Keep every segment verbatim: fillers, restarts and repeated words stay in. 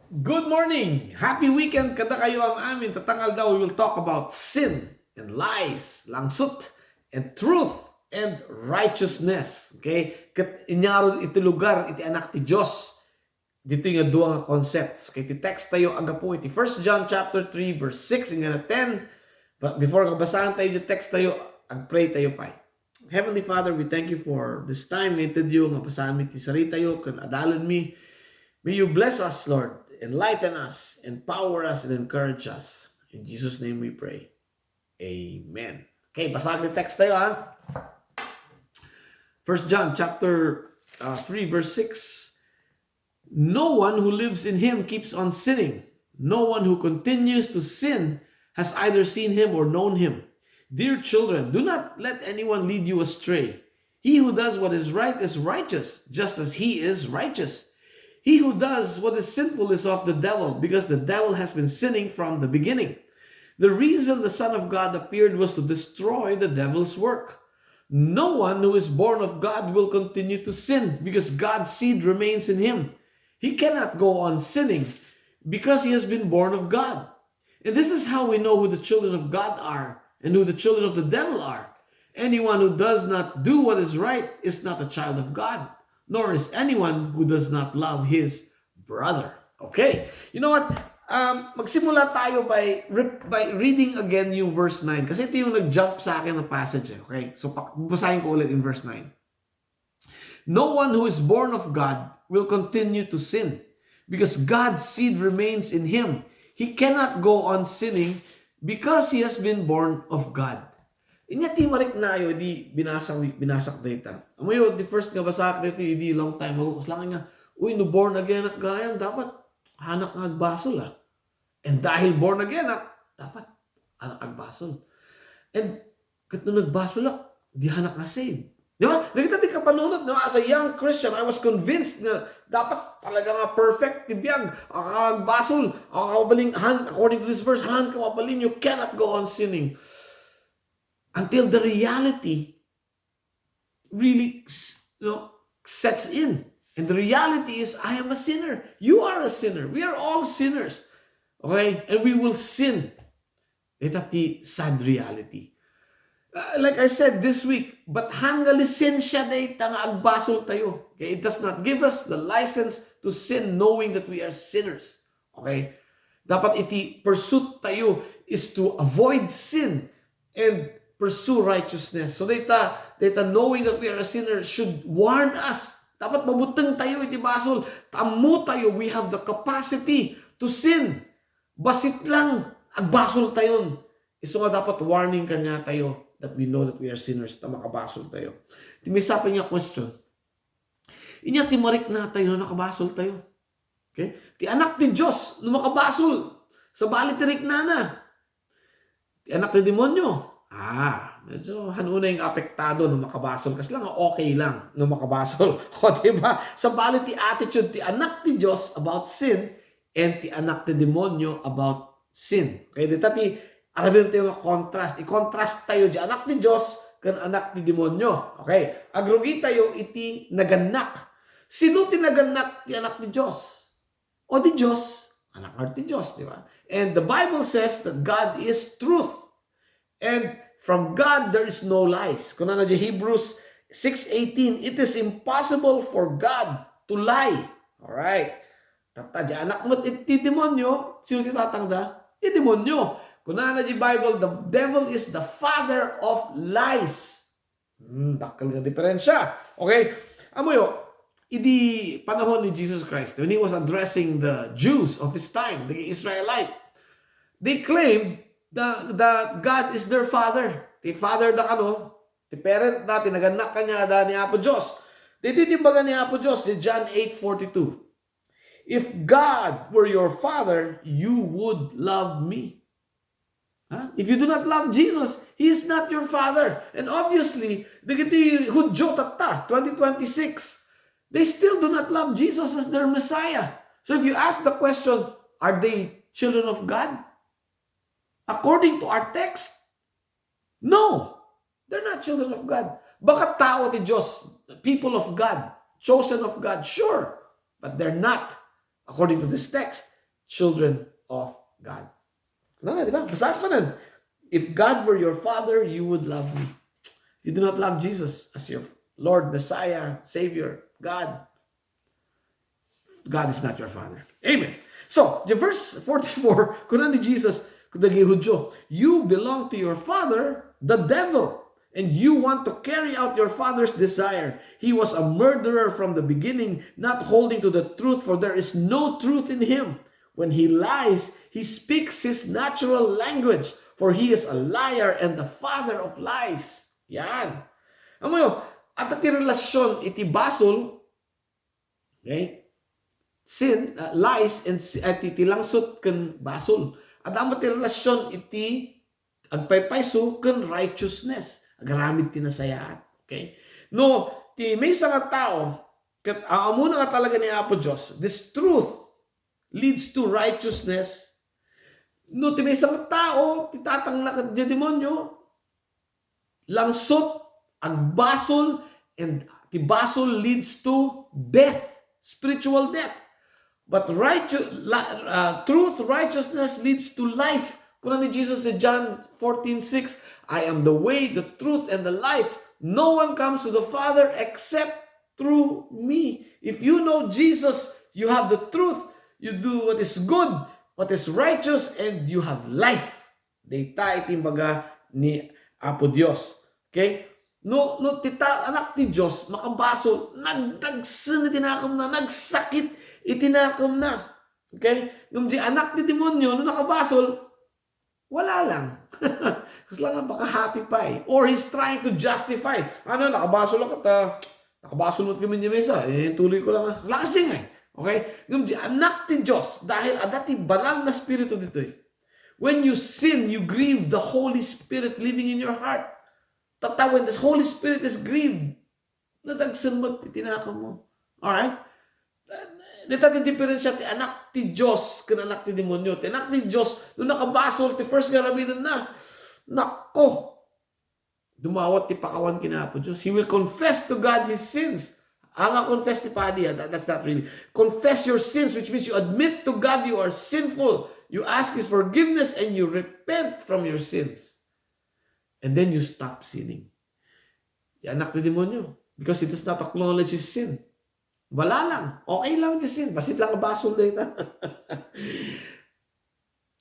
Good morning! Happy weekend kadakayo am-amin. Tatanggal daw, we will talk about sin and lies, langsut, and truth and righteousness. Okay? Ket inyaro iti lugar iti Anak ti Dios. Ditoy nga dua nga concepts. Okay, ti text tayo agapu iti First John chapter three, verse six, ingana ten. But before nga basahan tayo ti text tayo, ag-pray tayo pay. Heavenly Father, we thank you for this time nga inted yo nga basahan mi ti saritayo ken adalanmi. May you bless us, Lord. Enlighten us, empower us, and encourage us. In Jesus' name we pray. Amen. Okay, basahan ti text tayo, ha? First John chapter uh, three, verse six. No one who lives in him keeps on sinning. No one who continues to sin has either seen him or known him. Dear children, do not let anyone lead you astray. He who does what is right is righteous, just as he is righteous. He who does what is sinful is of the devil, because the devil has been sinning from the beginning. The reason the Son of God appeared was to destroy the devil's work. No one who is born of God will continue to sin, because God's seed remains in him. He cannot go on sinning because he has been born of God. And this is how we know who the children of God are and who the children of the devil are. Anyone who does not do what is right is not a child of God, nor is anyone who does not love his brother. Okay. You know what? Um, magsimula tayo by re- by reading again yung verse nine, kasi ito yung nag-jump sa akin na passage, eh. Okay? So, pa- basahin ko ulit yung verse nine. No one who is born of God will continue to sin, because God's seed remains in him. He cannot go on sinning because he has been born of God. Inya ti mariknayo, di binasa, binasak dayta. Amoyo, the first nga basak dayta, di long time ago, kaslangan nga, uy, no born again ak gayam, dapat hanak nga agbasol, ah. And dahil born again ak, dapat hanak agbasol. And ket no nagbasolak, di hanak nga saved. Di ba? Nakita ti kapanunot, no? As a young Christian, I was convinced nga dapat talaga nga perfect ti biag. Akagbasol, akabaling, han, according to this verse, han ka mabalin, you cannot go on sinning. Until the reality really s- you know, sets in. And the reality is, I am a sinner. You are a sinner. We are all sinners. Okay? And we will sin. Ita ti sad reality. Uh, like I said this week, but han nga lisensia dayta nga agbasol tayo. Okay? It does not give us the license to sin knowing that we are sinners. Okay? Dapat iti pursuit tayo is to avoid sin and pursue righteousness. So dayta, dayta knowing that we are a sinner should warn us. Dapat mabuteng tayo iti basol. Tammo tayo, we have the capacity to sin. Basit lang, agbasol tayon. Isu nga dapat warning kaniatayo that we know that we are sinners, ta makabasol tayo. Ti maysa pay nga question, inya ti mariknatayo no nakabasol tayo. Okay? Ti anak ti Dios, no makabasol, sabali ti riknana. Ti anak ti demonyo, ah, medyo han unay nga apektado no makabasol. Kasla nga okay lang no makabasol. O, di ba? Sabali ti attitude ti anak ti Dios about sin and ti anak ti demonyo about sin. Okay, dita ti aramidentayo nga contrast. I-contrast tayo di anak ti Dios ken anak ti demonyo. Okay, agrugi tayo iti nagannak. Sino ti nagannak ti anak ti Dios? O di Dios, anak nga ti Dios, di ba? And the Bible says that God is truth. And from God, there is no lies. Kunana di Hebrews six eighteen, it is impossible for God to lie. All right. Tatta, di anak met iti demonyo, sino ti tatangda? Ti demonyo. Kunana di Bible, the devil is the father of lies. Hmm, dakkel nga diferensya. Okay? Amoyo, idi panahon ni Jesus Christ, when he was addressing the Jews of his time, the Israelite, they claimed that, that God is their father. Ti father da kano, ti parent da, ti nagannak kaniada ni Apo Dios. Ditoy ti imbaga ni Apo Dios, di John eight forty-two. If God were your father, you would love me. Huh? If you do not love Jesus, he is not your father. And obviously, dagiti Judio tatta, twenty twenty-six, they still do not love Jesus as their Messiah. So if you ask the question, are they children of God? According to our text, no. They're not children of God. Baka tao ti Dios, people of God, chosen of God, sure. But they're not, according to this text. children of God. Ano nga, di ba? Basaak manen. If God were your father, you would love me. If you do not love Jesus as your Lord, Messiah, Savior, God, God is not your father. Amen. So, the verse forty-four, kuna ni Jesus, kudagi Judio, "You belong to your father, the devil, and you want to carry out your father's desire. He was a murderer from the beginning, not holding to the truth, for there is no truth in him. When he lies, he speaks his natural language, for he is a liar and the father of lies." Yan. Amoyo, adda ti relasyon iti basol, okay? Sin, uh, lies and si-, uh, ti, ti langsot ken basol. Adda met ti relasyon iti agpaypayso ken righteousness. Agaramid ti nasayaat. Okay? No, ti maysa nga tao, ket aamona nga talaga ni Apo Dios, this truth leads to righteousness. No, ti maysa nga tao, ti tatangna ket diay demonio, langsot, agbasol, and ti basol leads to death, spiritual death. But righteous, la-, uh, truth, righteousness leads to life. Kuna ni Jesus in John fourteen six, "I am the way, the truth, and the life. No one comes to the Father except through me." If you know Jesus, you have the truth. You do what is good, what is righteous, and you have life. Dayta iti imbaga ni Apo Dios. Okay? No, no, ti ta-, anak ti Dios, makabasol, nagdagsen iti nakemna, nagsakit iti nakemna. Okay? Ngem diay anak ti demonio, no nakabasol, wala lang. Kasla nga, baka happy pa eh. Or he's trying to justify. Ano, nakabasol lang kata, nakabasol met kami ni Mesa, eh, tuloy ko lang, ah. Lakas din eh. Okay? Ngem diay anak ti Dios, dahil adda ti banal nga Espiritu ditoy. When you sin, you grieve the Holy Spirit living in your heart. Tatta, when the Holy Spirit is grieved, nadagsen met iti nakemmo. Alright? Dayta ti diferensya ti anak ti Dios ken anak ti demonio. Ti anak ti Dios, no nakabasol, ti first nga aramidenna, nakko, dumawat ti pakawan ken Apo Dios. He will confess to God his sins. Anga confess ti padi, ah, that, that's not really. Confess your sins, which means you admit to God you are sinful. You ask his forgiveness and you repent from your sins. And then you stop sinning. Diay anak ti demonio, because he does not acknowledge his sin. Wala lang. Okay lang ti sin. Bassit lang nga basol dayta.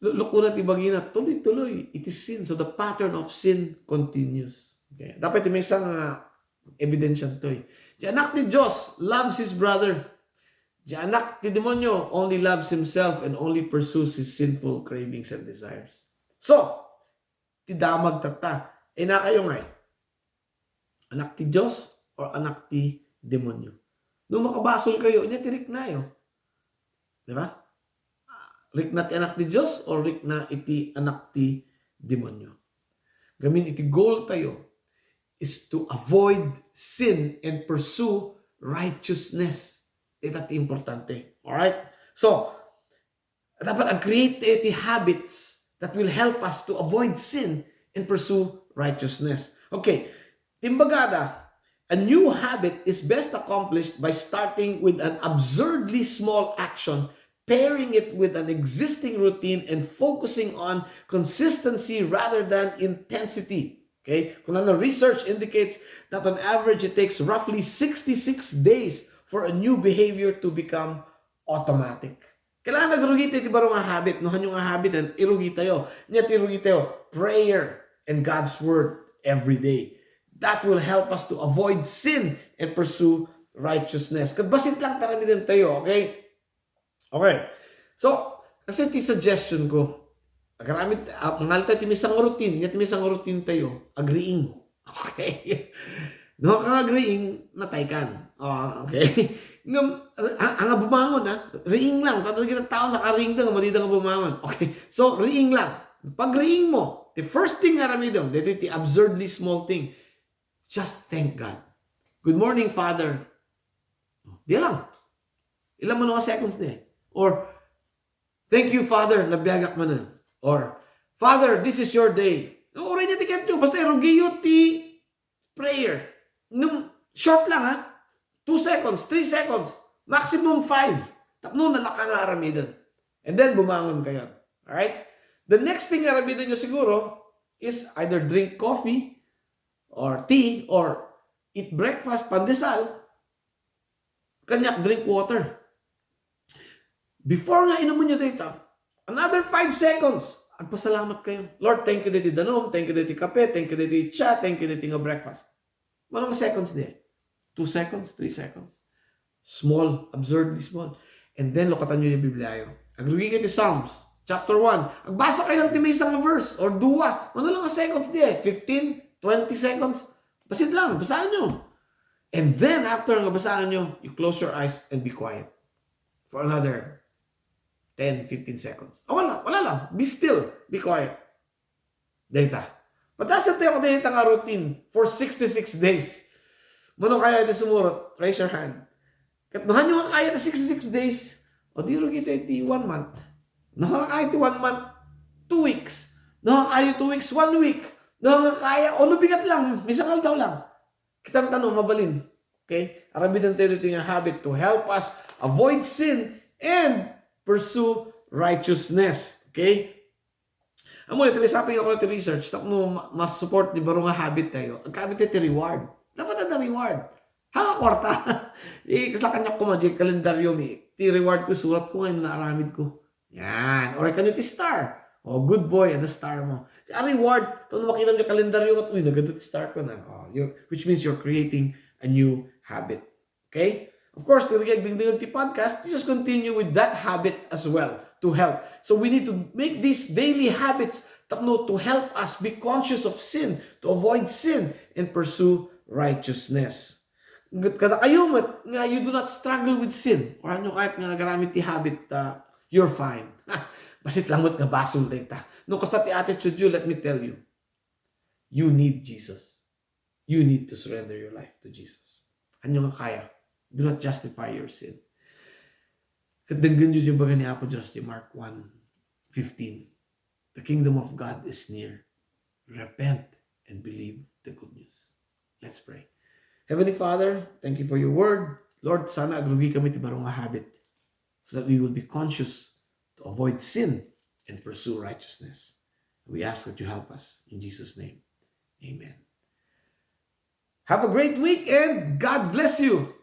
Lu-, lukona ti bagina, tuloy-tuloy iti sin. So the pattern of sin continues. Okay? Dapat ti maysa nga ebidensya toy. Diay anak ti Dios loves his brother. Diay anak ti demonio only loves himself and only pursues his sinful cravings and desires. So, ti damag tatta. Inakayo ngay? Anak ti Dios or anak ti demonio? No makabasol kayo, ania ti riknayo? Di ba? Rikna ti anak ti Dios or rikna iti anak ti demonio? Gamin iti goal tayo is to avoid sin and pursue righteousness. Ita ti importante. Alright? So, dapat ag-create tayo ti habits that will help us to avoid sin and pursue righteousness. Okay, timbagada, a new habit is best accomplished by starting with an absurdly small action, pairing it with an existing routine, and focusing on consistency rather than intensity. Okay? Kunana, research indicates that on average, it takes roughly sixty-six days for a new behavior to become automatic. Kailangan agrugi tayo ti baro nga habit. No, hanyo nga habit, irugi tayo. Ania ti irugi tayo? Prayer and God's Word every day. That will help us to avoid sin and pursue righteousness. Ket bassit lang ti aramiden tayo, okay? Okay. So, kasi ti suggestion ko, agaramid, ah, mangalta ti maysa nga routine, ania ti maysa nga routine tayo, agriing. Okay. No, kang agriing, nataykan. Ah, okay. Ngem, ah, ah, nga bumangon, ah. Riing lang. Tatta dagiti tao nakariing da, nga madida nga bumangon. Okay. So, riing lang. Pagriing mo, the first thing nga aramidem, dito ti absurdly small thing. Just thank God. "Good morning, Father." Di lang. Ilang mano nga seconds na eh. Or, "Thank you, Father, nabiagak manen." Or, "Father, this is your day." No, uray niya ti ketyo. Basta irugiyo ti prayer. Nung short lang, ha? Two seconds, three seconds, maximum five. Tapno nalaka nga aramiden. And then, bumangon kayo. Alright? The next thing nga aramiden nyo siguro is either drink coffee or tea or eat breakfast, pandesal, kaniak drink water. Before nga inumen nyo dayta, another five seconds, agpasalamat kayo. Lord, thank you daytoy danum, thank you daytoy kape, thank you daytoy cha, thank you daytoy nga breakfast. Mano nga seconds di? Two seconds, three seconds. Small, absurdly small. And then, lukatan nyo yung Biblia yo. Agrugi kayo ti Psalms, chapter one. Agbasa kayo lang ti maysa nga verse or dua. Mano lang nga seconds di? Fifteen, twenty seconds. Basit lang, basahan nyo. And then, after nga basahan nyo, you close your eyes and be quiet for another ten, fifteen seconds. Ah, wala, wala lang. Be still. Be quiet. Dayta. Padasan tayo ko dayta nga routine for sixty-six days. Mano kaya iti sumurot? Raise your hand. Ket no hanyo nga kaya ti sixty-six days, o di rugi tayo ti one month. No nga kaya ti one month, two weeks. No nga kaya two weeks, one week. No nga kaya, o no bigat lang, maysa nga aldaw lang. Kitang tano, mabalin. Okay? Aramiden tayo dito nga habit to help us avoid sin and pursue righteousness. Okay? Amo, iti sapay nga ako ti research, tapno ma-, ma-support ti baro nga habit tayo. Agkabit tayo ti reward. Dapat ada reward. Ha, kwarta. Eh, kasla kaniak koma, di kalendaryo mi. Ti reward ko, surat ko ngayon, naaramid ko. Yan. Or kano ti star. Oh, good boy, ada star mo. Ti reward, tapno makita mo ti kalendaryo, kat, uy, nagadu ti star ko na. Oh, you, which means you're creating a new habit. Okay? Of course, ti agdingdingag ti podcast, you just continue with that habit as well to help. So we need to make these daily habits tapno to help us be conscious of sin, to avoid sin, and pursue righteousness. Ket kada kayo met nga you do not struggle with sin, or ano kahit nga agaramid ti habit, uh, you're fine. Basit lang met nga basol dayta. No kasta ti attitude you, let me tell you, you need Jesus. You need to surrender your life to Jesus. Hanyo nga kaya, do not justify your sin. Ket denggen yu ti baga ni Apo Dios ti Mark one fifteen. The kingdom of God is near. Repent and believe the good news. Let's pray. Heavenly Father, thank you for your word. Lord, sana agrugi kami ti baro nga habit so that we will be conscious to avoid sin and pursue righteousness. We ask that you help us in Jesus' name. Amen. Have a great week and God bless you.